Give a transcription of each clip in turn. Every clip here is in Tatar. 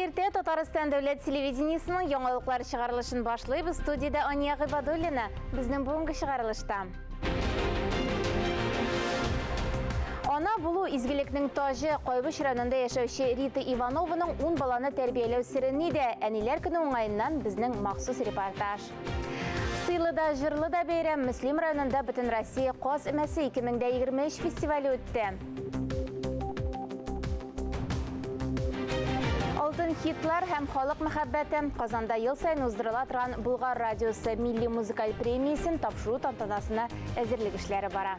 иртә Татарстан дәүләт телевидениесының яңалыклар чыгарылышын башлыйбыз. Студиядә Ания Гыйбадуллина. Безнең бүгенге чыгарылышта. Ана булу изгелекнең таҗы. Кайбыч районында яшәүче Рита Иванованың ун баланы тәрбияләү сере нидә? Әниләр көне уңаеннан безнең махсус репортаж. Сыйлы да, җырлы да бәйрәм Мөслим районында Бөтенроссия каз өмәсе 2023 фестивале үтте. Алтын хитлар һәм халык мәхәббәте Казанда ел саен уздырыла торган Болгар радиосы милли музыкаль премиясен тапшыру тантанасына әзерлек эшләре бара.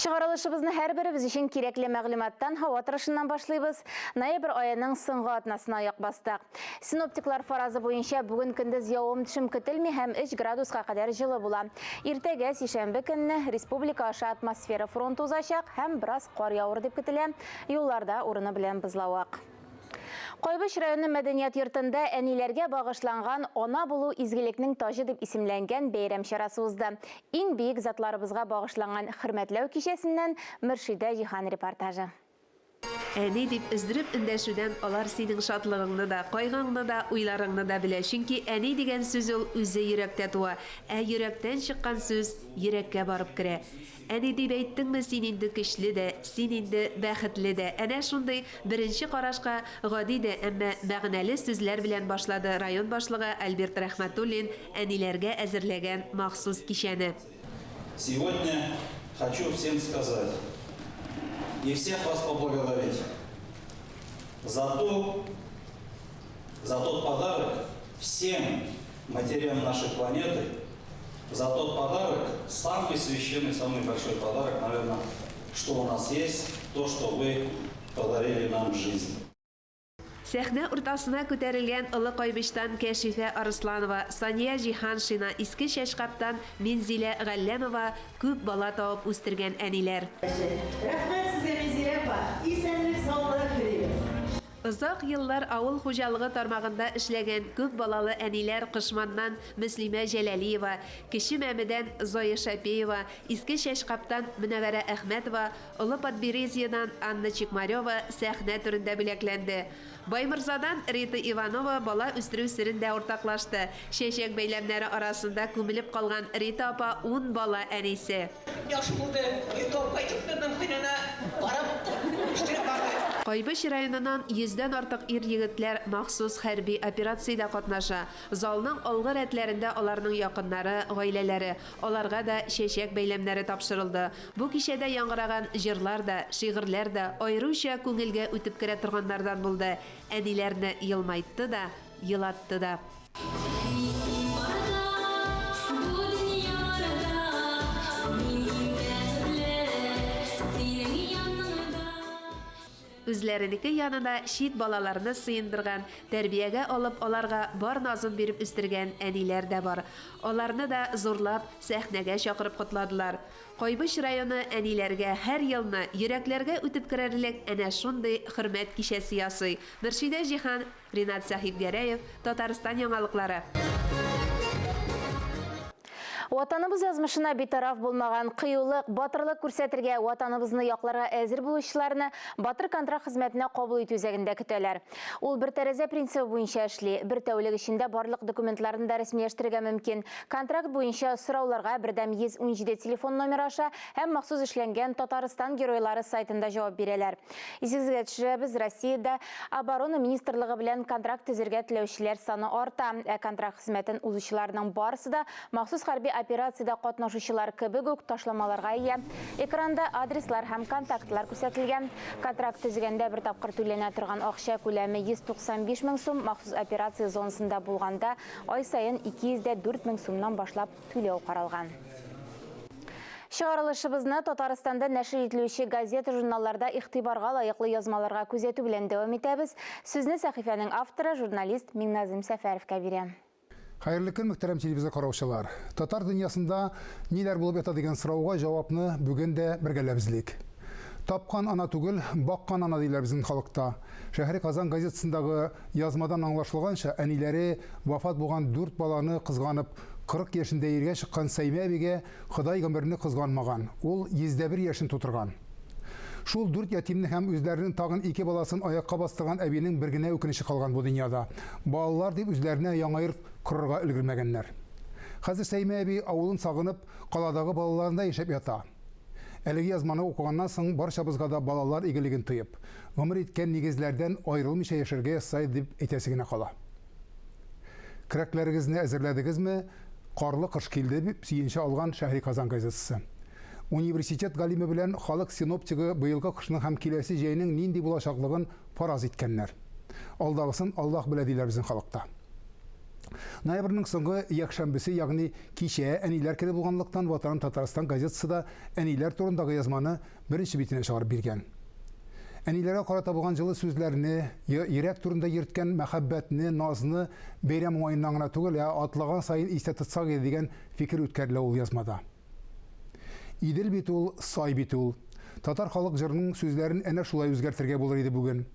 Чыгарылышыбызны һәрберебез өчен кирәкле мәгълүматтан, һава торышыннан башлыйбыз. Ноябрь аеның соңгы атнасына аяк бастык. Синоптиклар фаразы буенча, бүген көндез явым-төшем көтелми һәм 3 градуска кадәр җылы була. Иртәгә, сишәмбе көнне, республика аша атмосфера фронты узачак һәм бераз кар явыр дип көтелә, юлларда урыны белән бозлавык. Кайбыч районы мәдәният йортында әниләргә багышланган Ана булу изгелекнең таҗы дип исемләнгән бәйрәм чарасы узды. Иң бөек затларыбызга багышланган хөрмәтләү кичәсеннән Мөршидә Җиһан репортажы. Әни дип өздереп эндәшүдән алар синең шатлыгыңны да, кайгыңны да, уйларыңны да белә, чөнки әни дигән сүз ул үзе йөрәктә туа, ә йөрәктән чыккан сүз йөрәккә барып керә. Әни дип әйттеңме, син инде көчле дә, син инде бәхетле дә. Әнә шундый, беренче карашка, гади дә, әмма мәгънәле сүзләр белән башлады район башлыгы Альберт Рәхмәтуллин әниләргә әзерләгән махсус кичәне. Сегодня хочу всем сказать и всех вас поблагодарить за ту, за тот подарок всем матерям нашей планеты, за тот подарок, самый священный, самый большой подарок, наверное, что у нас есть, то, что вы подарили нам жизнь. Сәхнә уртасына күтәрелгән Олы Кайбычтан Кәшифә Арысланова, Сания Җиһаншина, Иске Чәчкабтан Минзилә Галләмова күп бала табып үстергән әниләр. Рәхмәт сезгә, Минзилә апа! Исәнлек-саулык телибез! Озак еллар авыл хуҗалыгы тармагында эшләгән күп балалы әниләр Кошманнан Мөслимә Җәләлиева, Кече Мәмедән Зоя Шәпеева, Иске Чәчкабтан Мөнәвәрә Әхмәтова, Олы Подберезьедан Анна Чекмарева сәхнә түрендә бүләкләнде. Байморзадан Рита Иванова бала үстерү серен дә уртаклашты. Чәчәк бәйләмнәре арасында күмелеп калган Рита апа ун бала әнисе. Яхшы булды. Иртә үк кайтып тордым, көненә барып эшләп барды. Кайбыч районыннан йөздән артык ир-егетләр махсус хәрби операциядә катнаша. Залның алгы рәтләрендә аларның якыннары, гаиләләре. Аларга да чәчәк бәйләмнәре тапшырылды. Бу кичәдә яңгыраган җырлар да, шигырьләр дә аеруча күңелгә үтеп керә торганнардан булды. Әниләрне елмайтты да, елатты да. Әни син барда, бу дөньяларда Мин иң бәхетле, синең яныңда. Үзләренеке янына чит балаларны сыендырган, тәрбиягә алып, аларга бар назын биреп үстергән әниләр дә бар. Аларны да зурлап, сәхнәгә чакырып котладылар. Кайбыч районы әниләргә һәр елны йөрәкләргә үтеп керерлек әнә шундый хөрмәт кичәсе ясый. Мөршидә Җиһан, Ринат Сәхибгәрәев, Татарстан яңалыклары. Ватаныбыз язмышына битараф булмаган, кыюлык, батырлык күрсәтергә, Ватаныбызны якларга әзер булучыларны Батыр контракт хезмәтенә кабул итү үзәгендә көтәләр. Ул бер тәрәзә принцибы буенча эшли. Бер тәүлек эчендә барлык документларны да рәсмиләштерергә мөмкин. Контракт буенча сорауларга бердәм 117 телефон номеры аша һәм махсус эшләнгән Татарстан геройлары сайтында җавап бирәләр. Исегезгә төшерәбез, Россиядә Оборона министрлыгы белән контракт төзергә теләүчеләр саны арта. Ә контракт хезмәтен узучыларның барысы да махсус хәрби операциядә катнашучылар кебек үк ташламаларга ия. Экранда адреслар һәм контактлар күрсәтелгән. Контракт төзегәндә бер тапкыр түләнә торган акча күләме 195 мең сум, махсус операция зонасында булганда ай саен 204 мең сумнан башлап түләү каралган. Чыгарылышыбызны Татарстанда нәшер ителүче газета-журналларда игътибарга лаеклы язмаларга күзәтү белән дәвам итәбез. Сүзне сәхифәнең авторы, журналист Миңназыйм Сәфәровка бирәм. Хәерле көн, мөхтәрәм телевизор караучылар! Татар дөньясында ниләр булып ята дигән сорауга җавапны бүген дә бергәләп эзлик. Тапкан ана түгел, баккан ана диләр безнең халыкта. Шәһри Казан газетасындагы язмадан аңлашылганча, әниләре вафат булган дүрт баланы кызганып, 40 яшендә иргә чыккан Сәймә әбигә Ходай гомерне кызганмаган, ул 101 яшен тутырган. Шул дүрт ятимне һәм үзләренең тагын ике баласын аякка бастырган әбинең бер генә үкенече калган бу дөньяда, балалар дип үзләренә яңа йорт корырга өлгермәгәннәр. Хәзер Сәймә әби авылын сагынып, каладагы балаларында яшәп ята. Әлеге язманы укыганнан соң барчабызга да балалар игелеген тоеп, гомер иткән нигезләрдән аерылмыйча яшәргә язса иде дип әйтәсе генә кала. Көрәкләрегезне әзерләдегезме? Карлы кыш килде, дип сөенче алган Шәһри Казан газетасы. Университет галиме белән халык синоптигы быелгы кышның һәм киләсе җәйнең нинди булачаклыгын фараз иткәннәр. Алдагысын Аллаһ белә, диләр безнең халыкта. Ноябрьнең соңгы якшәмбесе, ягъни кичә, Әниләр көне булганлыктан, Ватаным Татарстан газетасы да әниләр турындагы язманы беренче битенә чыгарып биргән. Әниләргә карата булган җылы сүзләрне, йөрәк түрендә йөрткән мәхәббәтне, назны бәйрәм уңаеннан гына түгел, ә атлаган саен истә тотсак иде дигән фикер үткәрелә ул язмада. Идел бит ул, сай бит ул. Татар халык җырының сүзләрен әнә шулай үзгәртергә булыр иде бүген.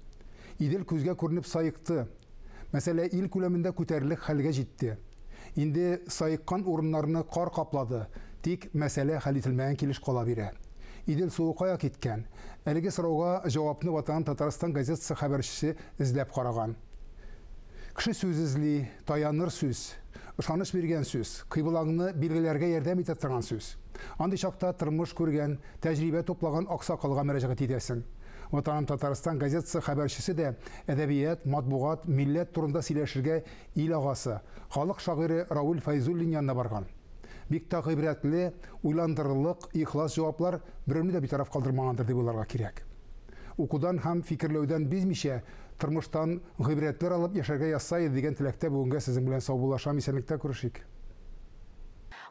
Идел күзгә күренеп саекты. Мәсьәлә ил күләмендә күтәрерлек хәлгә җитте. Инде саеккан урыннарны кар каплады, тик мәсьәлә хәл ителмәгән килеш кала бирә. Идел суы кая киткән? Әлеге сорауга җавапны Ватаным Татарстан газетасы хәбәрчесе эзләп караган. Кеше сүз эзли, таяныр сүз, ышаныч биргән сүз, кыйблаңны билгеләргә ярдәм итә торган сүз. Андый чакта тормыш күргән, тәҗрибә туплаган аксакалга мөрәҗәгать итәсең. Ватаным Татарстан газетасы хәбәрчесе дә әдәбият, матбугат, милләт турында сөйләшергә ил агасы, халык шагыйре Равил Фәйзуллин янына барган. Бик тә гыйбрәтле, уйландырырлык, ихлас җаваплар берәүне дә битараф калдырмагандыр дип уйларга кирәк. Укудан һәм фикерләүдән бизмичә, тормыштан гыйбрәтләр алып яшәргә язса иде дигән теләктә бүгенгә сезнең белән саубуллашам, исәнлектә күрешик.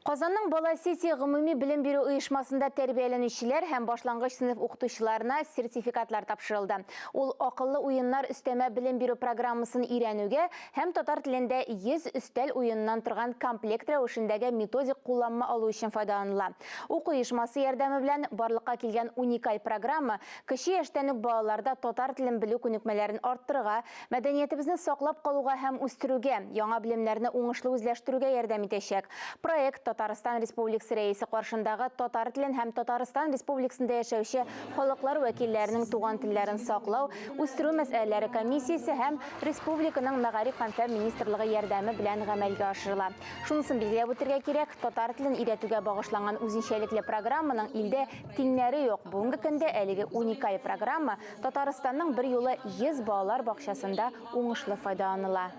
Казанның Бала-Сити гомуми белем бирү оешмасында тәрбияләнүчеләр һәм башлангыч сыйныф укытучыларына сертификатлар тапшырылды. Ул Акыллы уеннар өстәмә белем бирү программасын өйрәнүгә һәм татар телендә 100 өстәл уеныннан торган комплект рәвешендәге методик кулланма алу өчен файдаланыла. Уку оешмасы ярдәме белән барлыкка килгән уникаль программа кече яшьтән үк балаларда татар телен белү күнекмәләрен арттырырга, Мәдәниятебезне саклап калуга һәм үстерүгә, яңа белемнәрне уңышлы үзләштерүгә ярдәм итәчәк. Проект Татарстан Республикасы Рәисе каршындагы татар телен һәм Татарстан Республикасында яшәүче халыклар вәкилләренең туган телләрен саклау, үстерү мәсьәләләре комиссиясе һәм республиканың Мәгариф һәм фән министрлыгы ярдәме белән гамәлгә ашырыла. Шунысын билгеләп үтергә кирәк, татар телен өйрәтүгә багышланган үзенчәлекле программаның илдә тиңнәре юк. Бүгенге көндә әлеге уникаль программа Татарстанның берьюлы 100 балалар бакчасында уңышлы файдаланыла.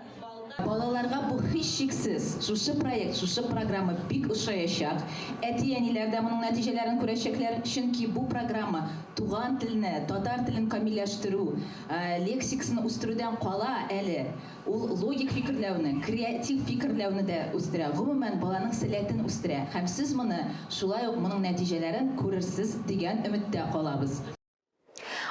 Балаларга бу һичшиксез, шушы проект, шушы программа бик ошаячак. Әти-әниләр дә моның нәтиҗәләрен күрәчәкләр, чөнки бу программа туган телне, татар телен камилләштерү, лексикасын үстерүдән кала әле ул логик фикерләүне, креатив фикерләүне дә үстерә, гомумән, баланың сәләтен үстерә. Һәм сез моны шулай ук моның нәтиҗәләрен күрерсез дигән өметтә калабыз.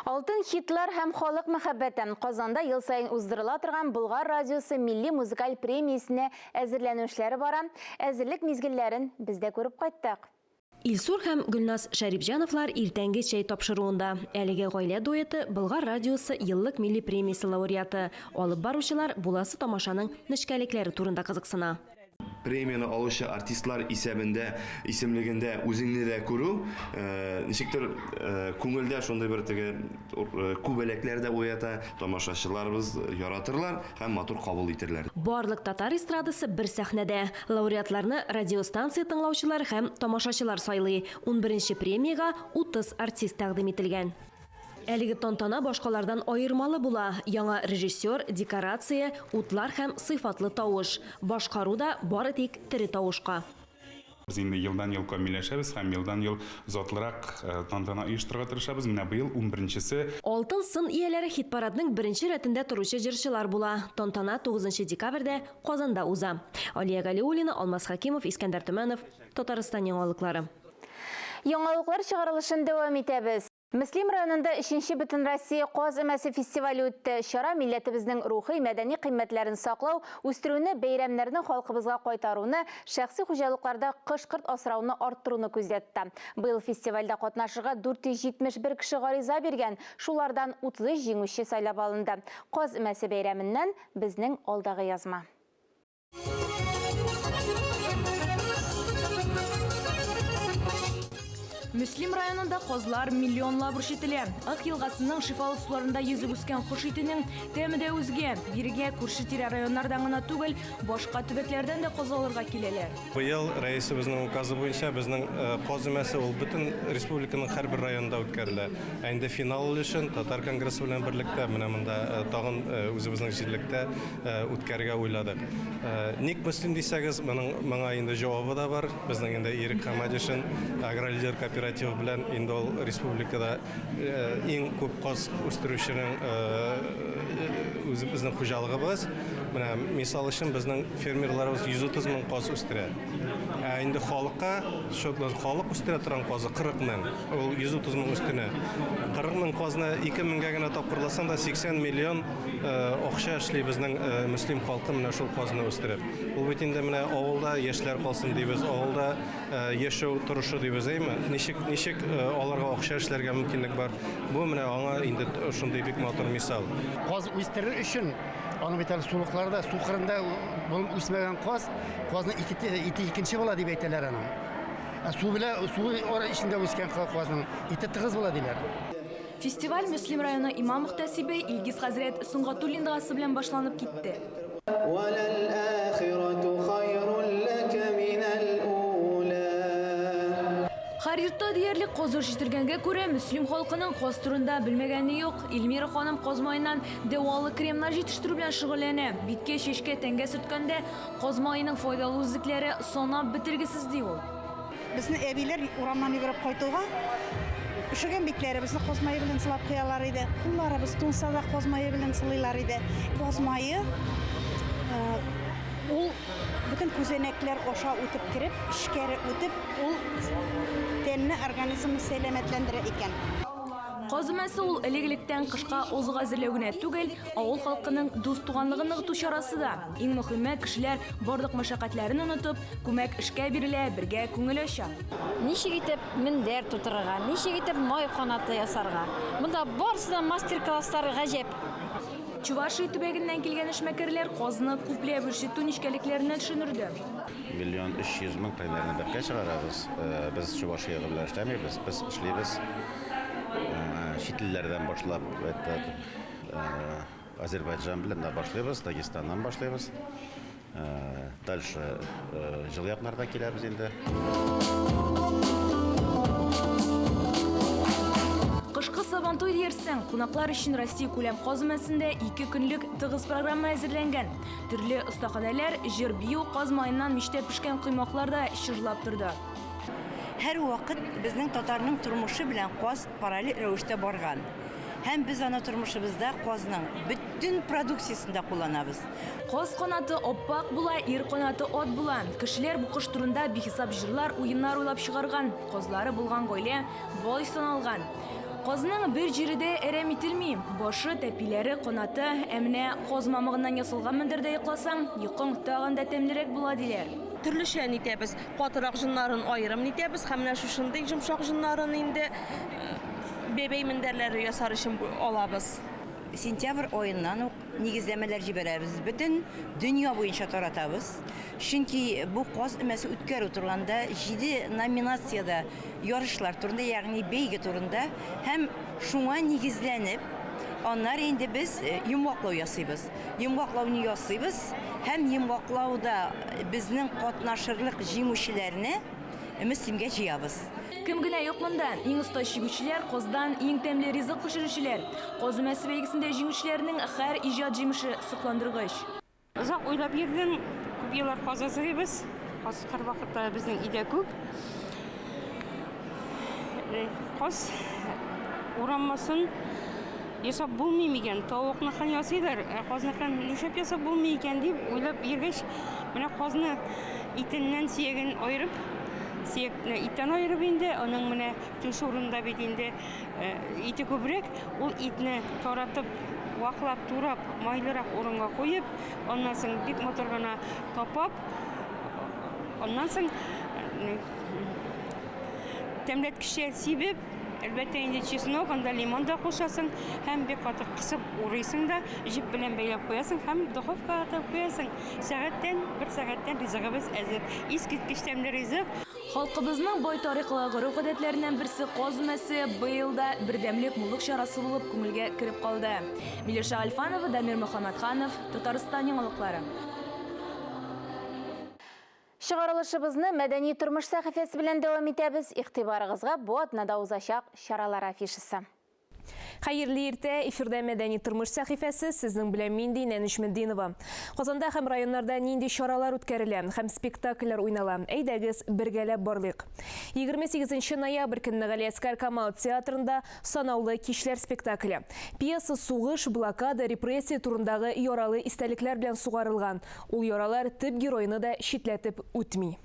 Алтын хитлар һәм халык мәхәббәте. Казанда ел саен уздырыла торган Болгар радиосы милли музыкаль премиясенә әзерләнү эшләре бара. Әзерлек мизгелләрен без дә күреп кайттык. Илсур һәм Гөлназ Шәрипҗановлар иртәнге чәй тапшыруында. Әлеге гаилә дуэты Болгар радиосы еллык милли премиясе лауреаты. Алып баручылар буласы тамашаның нечкәлекләре турында кызыксына. Премияне алучы артистлар исәбендә, исемлегендә үзеңне дә күрү, ничектер күңелдә шундый бер теге күбәләкләр дә уята, тамашачыларыбыз яратырлар һәм матур кабул итерләр. Барлык татар эстрадасы бер сәхнәдә. Лауреатларны радиостанция тыңлаучылар һәм тамашачылар сайлый. Унберенче премиягә 30 артист тәкъдим ителгән. Әлеге тантана башкалардан аермалы була, яңа режиссер, декорация, утлар һәм сыйфатлы тавыш. Башкару да бары тик тере тавышка. Без инде елдан-ел камилләшәбез һәм елдан-ел затлырак тантана оештырырга тырышабыз. Менә быел унберенчесе. Алтын сын ияләре хит-парадның беренче рәтендә торучы җырчылар була. Тантана тугызынчы декабрьдә Казанда уза. Алия Галиуллина, Алмаз Хәкимов, Искәндәр Төмәнов, Татарстан яңалыклары. Яңалыклар чыгарылышын дәвам итәбез. Мөслим районында өченче Бөтенроссия каз өмәсе фестивале үтте. Чара милләтебезнең рухи, мәдәни кыйммәтләрен саклау, үстерүне, бәйрәмнәрне халкыбызга кайтаруны, шәхси хуҗалыкларда кош-корт асрауны арттыруны күздә тота. Быел фестивальдә катнашырга 471 кеше гариза биргән, шулардан 33 җиңүче сайлап алынды. Каз өмәсе бәйрәменнән безнең алдагы язма. Мөслим районында казлар миллионлап үрчетелә. Ык елгасының шифалы суларында йөзеп үскән кош итенең тәме дә үзгә. Бирегә күрше-тирә районнардан гына түгел, башка төбәкләрдән дә каз алырга киләләр. Быел рәисебезнең указы буенча безнең каз өмәсе ул бөтен республиканың һәрбер районында үткәрелә. Ә инде финал өлешен Татар конгрессы белән берлектә менә монда тагын үзебезнең җирлектә үткәрергә уйладык. Ник Мөслим дисәгез, моның моңа инде җавабы да бар. Безнең инде Ирек Хамадишин Агролидер кооперативы белән инде ул республикада иң күп каз үстерүченең үзебезнең хуҗалыгыбыз. Менә мисал өчен безнең фермерларыбыз 130 мең каз үстерә. Ә инде халыкка счетлы халык үстерә торган казы 40 мең. Ул 130 мең өстенә. 40 мең казны 2 меңгә генә тапкырласаң да 80 миллион Акча эшли безнең Мөслим халкы менә шул казны үстереп. Ул бит инде менә авылда яшьләр калсын дибез, авылда яшәү торышы дибез, әйме? Ничек, ничек аларга акча эшләргә мөмкинлек бар? Бу менә аңа инде шундый бик матур мисал. Каз үстерер өчен, аның бит әле сулыкларда, су кырында булып үсмәгән каз, казның ите икенче була дип әйтәләр аның. Ә су белән, су эчендә үскән казның ите тыгыз була диләр. Фестиваль Мөслим районы имам-мөхтәсибе Илгиз хәзрәт Сөнгатуллин догасы белән башланып китте. Һәр йортта диярлек каз үрчетелгәнгә күрә, Мөслим халкының каз турында белмәгәне юк. Эльмира ханым каз маеннан дәвалы кремнар җитештерү белән шөгыльләнә. Биткә, чәчкә, тәнгә сөрткәндә каз маеның файдалы үзлекләре санап бетергесез, ди ул. Безне әбиләр урамнан йөгереп кайтуга, өшегән битләребезне каз мае белән сылап куялар иде. Кулларыбыз туңса да каз мае белән сылыйлар иде. Каз мае ул бөтен күзәнәкләр аша үтеп кереп, эчкәре үтеп, ул тәнне, организмны сәламәтләндерә икән. Каз өмәсе ул элек-электән кышка азык әзерләү генә түгел, авыл халкының дус-туганлыгын ныгыту чарасы да. Иң мөхиме, кешеләр барлык мәшәкатьләрен онытып, күмәк эшкә бирелә, бергә күңел ача. Ничек итеп мендәр тутырырга, ничек итеп май канаты ясарга. Монда барысы да мастер-класслар гаҗәп. Чувашия төбәгеннән килгән эшмәкәрләр казны күпләп үрчетү нечкәлекләренә төшенерде. Миллион 300 мең примерно бәбкә чыгарабыз. Без Чувашиягә белән эшләмибез, без эшлибез чит илләрдән башлап, это Азербайджан белән дә башлыйбыз, Дагестаннан башлыйбыз. Дальше җылы яклардан киләбез инде. Кышкы Сабантуй диярсең, кунаклар өчен Россия күләм каз өмәсендә ике көнлек тыгыз программа әзерләнгән. Төрле остаханәләр, җыр-бию, каз маеннан мичтә пешкән коймаклар да чыжлап торды. Һәрвакыт безнең татарның тормышы белән каз параллель рәвештә барган. Һәм без аны тормышыбызда казның бөтен продукциясендә кулланабыз. Каз канаты аппак була, ир канаты ат була. Кешеләр бу кош турында бихисап җырлар, уеннар уйлап чыгарган. Казлары булган гаилә бай саналган. Казның бер җире дә әрәм ителми. Башы, тәпиләре, канаты. Ә менә каз мамыгыннан ясалган мендәрдә йокласаң, йокың тагын да тәмлерәк була, диләр. Төрлечә нитәбез. Катырак җоннарын аерым нитәбез һәм менә шушындый йомшак җоннарын инде бәбәй мендәрләре ясар өчен алабыз. Сентябрь аеннан ук нигезләмәләр җибәрәбез, бөтен дөнья буенча таратабыз. Чөнки бу каз өмәсе үткәрү турында җиде номинациядә ярышлар турында, ягъни бәйге турында һәм шуңа нигезләнеп, аннары инде без йомгаклау ясыйбыз. Йомгаклауны ясыйбыз һәм йомгаклауда безнең катнашырлык җиңүчеләрне Мөслимгә җыябыз. Кем генә юк монда, иң оста чигүчеләр, каздан иң тәмле ризык пешерүчеләр. Каз өмәсе бәйгесендә җиңүчеләрнең һәр иҗат җимеше сокландыргыч. Озак уйлап йөрдем, күп еллар каз асрыйбыз. Каз һәрвакытта безнең өйдә күп. Каз урамасын ясап булмый микән? Тавыкныкын ясыйлар, ә казныкын нишләп ясап булмый икән дип уйлап йөргәч, менә казны итеннән сөяген аерып, сөякне иттән аерып инде, аның менә түш урынында бит инде ите күбрәк, ул итне таратып, ваклап, турап, майлырак урынга куеп, аннан соң бик матур гына тапап, аннан соң тәмләткечә сибеп, әлбәттә инде чеснок, анда лимон да кушасың һәм бик каты кысып урыйсың да, җеп белән бәйләп куясың һәм духовкага тыгып куясың. Сәгатьтән, бер сәгатьтән ризыгыбыз әзер. Искиткеч тәмле ризык. Халкыбызның бай тарихлы гореф-гадәтләреннән берсе каз өмәсе быел да бердәмлек, муллык чарасы булып күңелгә кереп калды. Миләүшә Альфанова, Дамир Мөхәммәтханов, Татарстан яңалыклары. Чыгарылышыбызны Мәдәни тормыш сәхифәсе белән дәвам итәбез. Игътибарыгызга бу атнада узачак чаралар афишасы. Хәерле иртә, эфирда Мәдәни тормыш сәхифәсе, сезнең белән мин Динә Нөҗметдинова. Казанда һәм районнарда нинди чаралар үткәрелә һәм спектакльләр уйнала, әйдәгез, бергәләп барлыйк. 28 ноябрь көнне Галиәсгар Камал театрында Санаулы кичләр спектакле. Пьеса сугыш, блокада, репрессия турындагы яралы истәлекләр белән сугарылган. Ул яралар төп геройны да читләтеп үтми.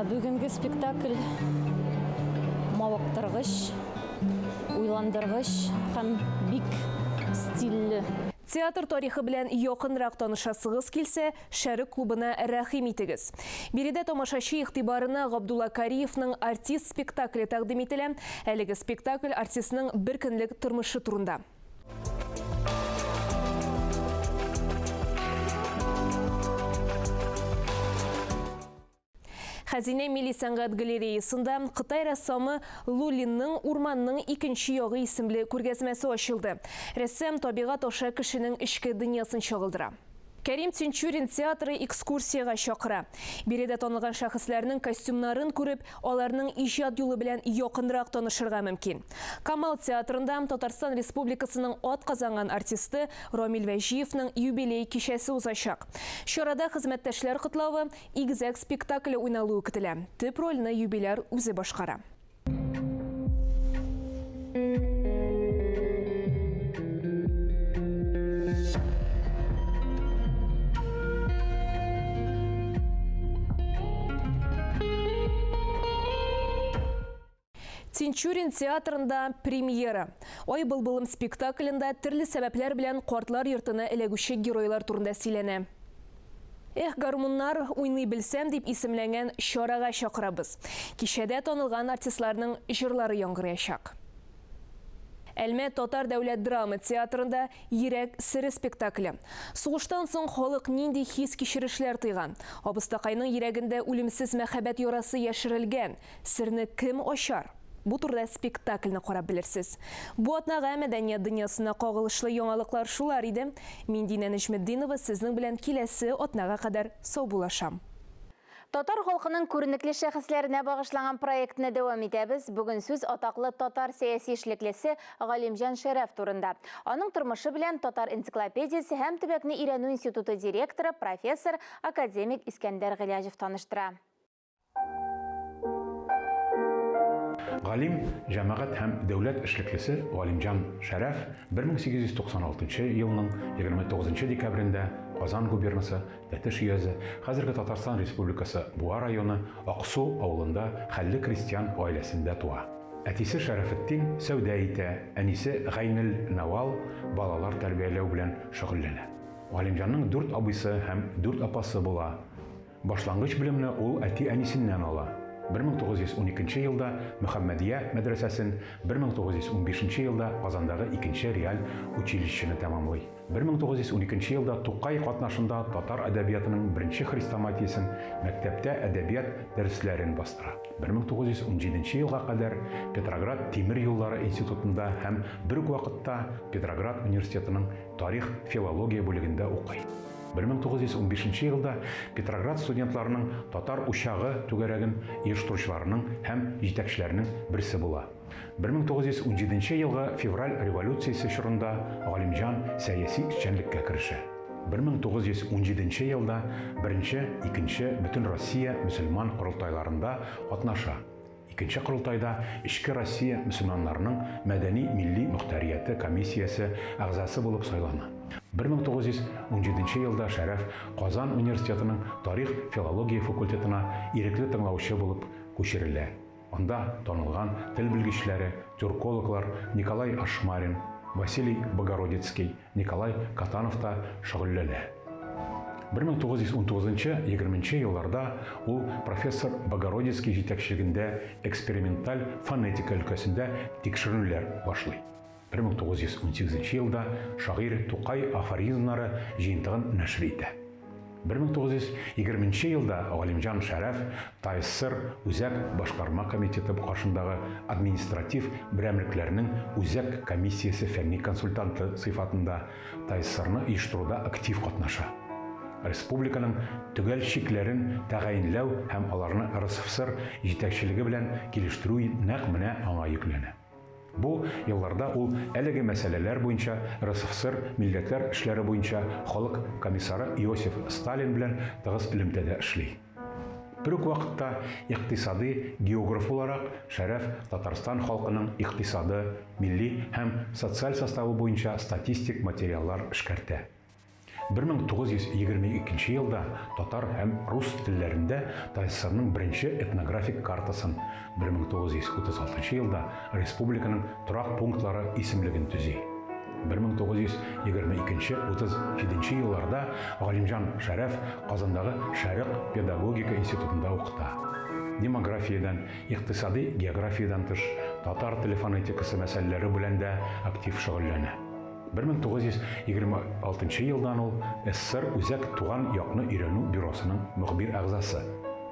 Бүгенге спектакль мавыктыргыч, уйландыргыч һәм бик стильле. Театр тарихы белән якынрак танышасыгыз килсә, Шәрык клубына рәхим итегез. Биредә тамашачы игътибарына Габдулла Кариевның Артист спектакле тәкъдим ителә. Әлеге спектакль артистның бер көнлек тормышы турында. Хәзинә милли сәнгать галереясында Кытай рәссамы Лу Линның Урманның икенче ягы исемле күргәзмәсе ачылды. Рәссам табигать аша кешенең эчке дөньясын чагылдыра. Кәрим Тинчурин театры экскурсиягә чакыра. Биредә танылган шәхесләрнең костюмнарын күреп, аларның иҗат юлы белән якынрак танышырга мөмкин. Камал театрында Татарстан Республикасының атказанган артисты Рамил Вәҗиевның юбилей кичәсе узачак. Чарада хезмәттәшләр котлавы, Игезәк спектакле уйналуы көтелә. Төп рольне юбиляр үзе башкара. Тинчурин театрында премьера. Ай былбылым спектаклендә төрле сәбәпләр белән картлар йортына эләгүче геройлар турында сөйләнә. Эх, гармуннар уйный белсәм дип исемләнгән чарага чакырабыз. Кичәдә танылган артистларның җырлары яңгыраячак. Әлмәт татар дәүләт драма театрында Йөрәк сере спектакле. Сугыштан соң халык нинди хис-кичерешләр тойган? Абыстакайның йөрәгендә үлемсез мәхәббәт ярасы яшерелгән. Серне кем ачар? Бу турыда спектакльне карап белерсез. Бу атнага мәдәният дөньясына кагылышлы яңалыклар шулар иде. Мин Динә Нәҗметдинова сезнең белән киләсе атнага кадәр саубуллашам. Татар халкының күренекле шәхесләренә багышланган проектны дәвам итәбез. Бүген сүз атаклы татар сәяси эшлеклесе Галимҗан Шәрәф турында. Аның тормышы белән Татар энциклопедиясе һәм төбәкне өйрәнү институты директоры, профессор, академик Искәндәр Гыйләҗев таныштыра. Галим, җәмәгать һәм дәүләт эшлеклесе Галимҗан Шәрәф 1896 елның 29 декабрендә Казан губернасы Тәтеш өязе, хәзерге Татарстан Республикасы Буа районы Аксу авылында хәлле крестьян гаиләсендә туа. Әтисе Шәрәфетдин сәүдә итә, әнисе Гайнелнәвал балалар тәрбияләү белән шөгыльләнә. Галимҗанның дүрт абыйсы һәм дүрт апасы була. Башлангыч белемне ул әти-әнисеннән ала. 1912 елда Мөхәммәдия мәдрәсәсен, 1915 елда Казандагы икенче реаль училищены тәмамлый. 1912 елда Тукай катнашында татар әдәбиятының беренче хрестоматиясен, мәктәптә әдәбият дәресләрен бастыра. 1917 елга кадәр Петроград тимер юллары институтында һәм бер үк вакытта Петроград университетының тарих-филология бүлегендә укый. 1915 елда Петроград студентларының Татар учагы түгәрәген оештыручыларының һәм җитәкчеләренең берсе була. 1917 елгы февраль революциясе чорында Галимҗан сәяси эшчәнлеккә керешә. 1917 елда Беренче, Икенче Бөтенроссия мөселман корылтайларында катнаша. Икенче корылтайда Эчке Россия мөселманнарының мәдәни-милли мохтарияте комиссиясе әгъзасы булып сайлана. 1917 елда Шәрәф Казан университетының тарих-филология факультетына ирекле тыңлаучы булып күчерелә. Анда танылган тел белгечләре, тюркологлар Николай Ашмарин, Василий Богородицкий, Николай Катанов та шөгыльләнә. 1919-20 елларда ул профессор Богородицкий җитәкчелегендә эксперименталь фонетика өлкәсендә тикшеренүләр башлый. 1918 елда шагыйрь Тукай афоризмнары җыентыгын нәшер итә. 1920 нче елда Галимҗан Шәрәф ТАССР Үзәк Башкарма комитеты каршындагы административ берәмлекләрнең Үзәк комиссиясе фәнни консультанты сыйфатында ТАССРны оештыруда актив катнаша. Республиканың төгәл чикләрен тәгаенләү һәм аларны РСФСР җитәкчелеге белән килештерү нәкъ менә аңа йөкләнә. Бу елларда ул әлеге мәсьәләләр буенча РСФСР милләтләр эшләре буенча халык комиссары Иосиф Сталин белән тыгыз элемтәдә эшли. Бер үк вакытта икътисадый географ буларак Шәрәф Татарстан халкының икътисады, милли һәм социаль составы буенча статистик материаллар эшкәртә. 1922 елда татар һәм рус телләрендә ТАССРның беренче этнографик картасын, 1936 елда республиканың торак пунктлары исемлеген төзи. 1922-37 елларда Галимҗан Шәрәф Казандагы Шәрык педагогика институтында укыта. Демографиядән, икътисадый географиядән тыш, татар теле фонетикасы мәсьәләләре белән дә актив шөгыльләнә. 1926 елдан ул СССР Үзәк туган якны өйрәнү бюросының мөхбир әгъзасы,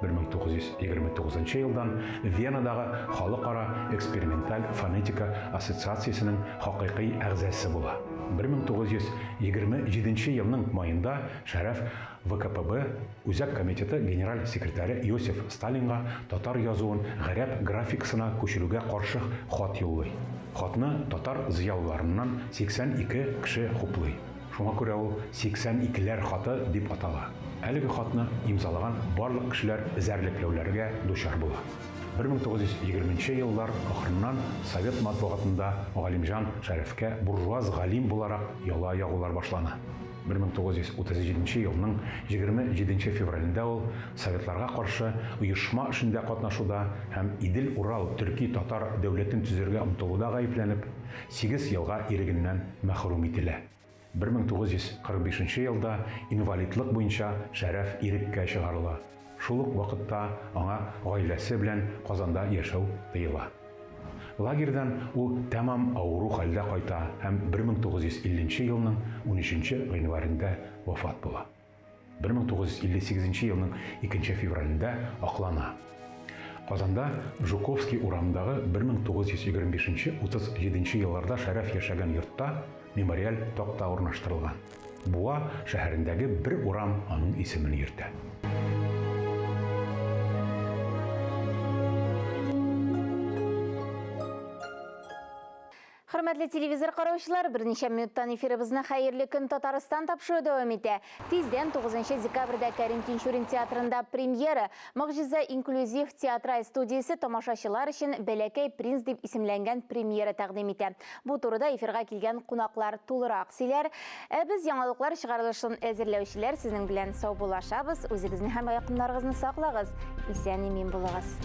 1929 елдан Венадагы Халыкара эксперименталь фонетика ассоциациясенең хакыйкый әгъзасы була. 1927 елның маенда Шәрәф ВКПб Үзәк Комитеты генераль секретаре Иосиф Сталинга татар язуын гарәп графикасына күчерүгә каршы хат юллый. Хатны татар зыялыларыннан 82 кеше хуплый. Шуңа күрә ул 82ләр хаты дип атала. Әлеге хатны имзалаган барлык кешеләр эзәрлекләүләргә дучар була. 1920 нче еллар ахырыннан совет матбугатында Галимҗан Шәрәфкә буржуаз галим буларак яла ягулар башлана. 1937 елның 27 февралендә ул советларга каршы оешма эшендә катнашуда һәм Идел-Урал төрки-татар дәүләтен төзергә омтылуда гаепләнеп, сигез елга ирегеннән мәхрүм ителә. 1945 елда инвалидлык буенча Шәрәф иреккә чыгарыла. Шул ук вакытта аңа гаиләсе белән Казанда яшәү тыела. Лагерьдан ул тәмам авыру хәлдә кайта һәм 1950 нче елның унөченче гыйнварендә вафат була. 1958 елның 2 февралендә аклана. Казанда Жуковский урамындагы 1925 37 елларда Шәрәф яшәгән йортта мемориаль такта урнаштырылган. Буа шәһәрендәге бер урам аның исемен йөртә. Хөрмәтле телевизор караучылар, берничә минуттан эфирыбызны Хәерле көн Татарстан тапшыруы дәвам итә. Тиздән 9 декабрьдә Кәрим Тинчурин театрында премьера Могҗиза инклюзив театраль студиясе тамашачылар өчен Бәләкәй принц дип исемләнгән премьера тәкъдим итә. Бу турыда эфирга килгән кунаклар тулырак сөйләр. Ә без яңалыклар чыгарылышын әзерләүчеләр сезнең белән саубуллашабыз. Үзегезне һәм якыннарыгызны саклагыз. Исән-имин булыгыз.